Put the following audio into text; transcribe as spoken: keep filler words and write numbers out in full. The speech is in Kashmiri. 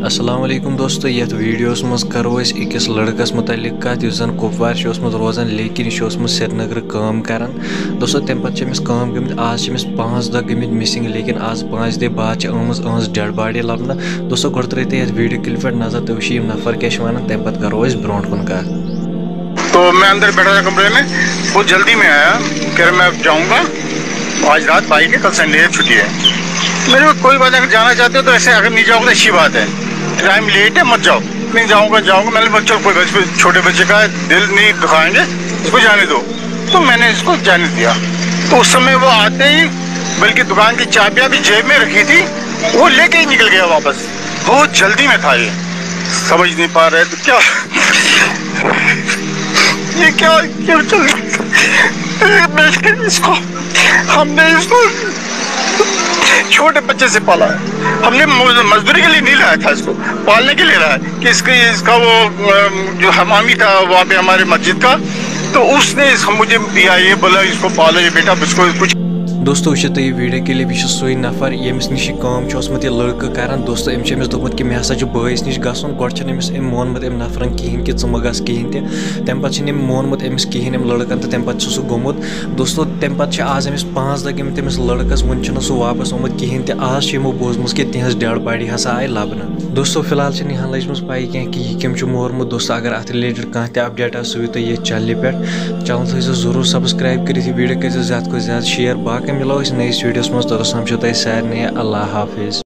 السلام علیکم دوستو، یتھ ویڈیوس منٛز کرو أسۍ أکِس لڑکس متعلق کتھ، یُس زن کپوارِ چھُ اوسمُت روزان، لیکن یہِ چھُ اوسمُت سرینگرٕ کٲم کران۔ دوستو، تمہِ پتہٕ چھِ أمِس کٲم گٔمٕتۍ، آز چھِ أمِس پانٛژھ دۄہ گٔمٕتۍ مسنگ، لیکن آز پانٛژِ دۄہہِ بعد چھِ آمٕژ أہنٛز ڈیڈ باڈی لبنہٕ۔ دوستو، گۄڈٕ ترٲیِو تُہۍ یتھ ویڈیو کلپہِ پٮ۪ٹھ نظر، تُہۍ وٕچھِو یِم نفر کیٛاہ چھِ ونان، تمہِ پتہٕ کرو أسۍ برونٛٹھ کُن کتھ۔ تو میں اندر بیٹھا تھا کمرے میں، بہت جلدی میں آیا، کہہ رہا میں اب جاؤں گا، آج رات بھائی کے، کل سنڈے ہے، چھٹی ہے۔ میں نے کہا، کوئی بات نہیں، اگر جانا چاہتے ہو تو ایسے اگر نہیں جاؤ گے تو اچھی بات ہے، ٹائم لیٹ ہے، مت جاؤ۔ نہیں جاؤں گا، جاؤں گا۔ میں نے بولا، چلو کوئی بات، اس پہ چھوٹے بچے کا دل نہیں دکھائیں گے، اس کو جانے دو۔ تو میں نے اس کو جانے دیا۔ تو اس سمے وہ آتے ہی، بلکہ دکان کی چابیاں بھی جیب میں رکھی تھی، وہ لے کے ہی نکل گیا واپس۔ بہت جلدی میں تھا یہ، سمجھ نہیں پا رہے تو کیا، یہ کیا، کیا چل رہا ہے؟ میں اس کو، ہم نے اس کو چھوٹے بچے سے پالا ہے۔ ہم نے مز-، مزدوری کے لیے نہیں لایا تھا اس کو، پالنے کے لیے لایا ہے کہ اس کی، اس کا وہ، ام، جو حمامی تھا وہاں پہ ہمارے مسجد کا، تو اس نے اس، مجھے دیا، یہ بولا، اس کو پالو، یہ بیٹا، اس کو کچھ۔ دوستو، وٕچھِو تُہۍ یہِ ویڈیو کلپ، یہِ چھُ سُے نفر ییٚمِس نِش یہِ کٲم چھُ اوسمُت یہِ لڑکہٕ کران۔ دوستو، أمۍ چھُ أمِس دوٚپمُت کہِ مےٚ ہسا چھُ بٲیِس نِش گژھُن۔ گۄڈٕ چھُنہٕ أمِس أمۍ مونمُت أمۍ نفرن کِہینۍ کہِ ژٕ مہ گژھ کِہینۍ تہِ۔ تَمہِ پتہٕ چھُنہٕ أمۍ مونمُت أمِس کِہینۍ أمۍ لڑکن، تہٕ تَمہِ پتہٕ چھُ سُہ گوٚمُت۔ دوستو، تَمہِ پتہٕ چھِ آز أمِس پانٛژھ دۄہ گٔمٕتۍ أمِس لڑکس، وُنہِ چھُنہٕ سُہ واپس آمُت کِہینۍ تہِ۔ آز چھُ یِمو بوٗزمُت کہِ تِہنٛز ڈیڈ باڈی ہسا آیہِ لبنہٕ۔ دوستو، فی الحال چھَنہٕ یِہن لٔجمٕژ پَے کینٛہہ کہِ یہِ کٔمۍ چھُ مورمُت۔ دوستو، اگر اَتھ رِلیٹڈ کانٛہہ تہِ اپڈیٹ آسہِ، سُہ یِیِو تۄہہِ ییٚتھۍ چینلہِ پٮ۪ٹھ۔ چینل تھٲیزیو ضروٗر سبسکرائب کٔرِتھ، یہِ ویڈیو کٔرۍزیو زیادٕ کھۄتہٕ زیادٕ شیئر۔ باقٕے مِلو أسۍ نٔیِس ویڈیوَس منٛز، توٚتَس تام چھُو تۄہہِ سارنٕے اللہ حافظ۔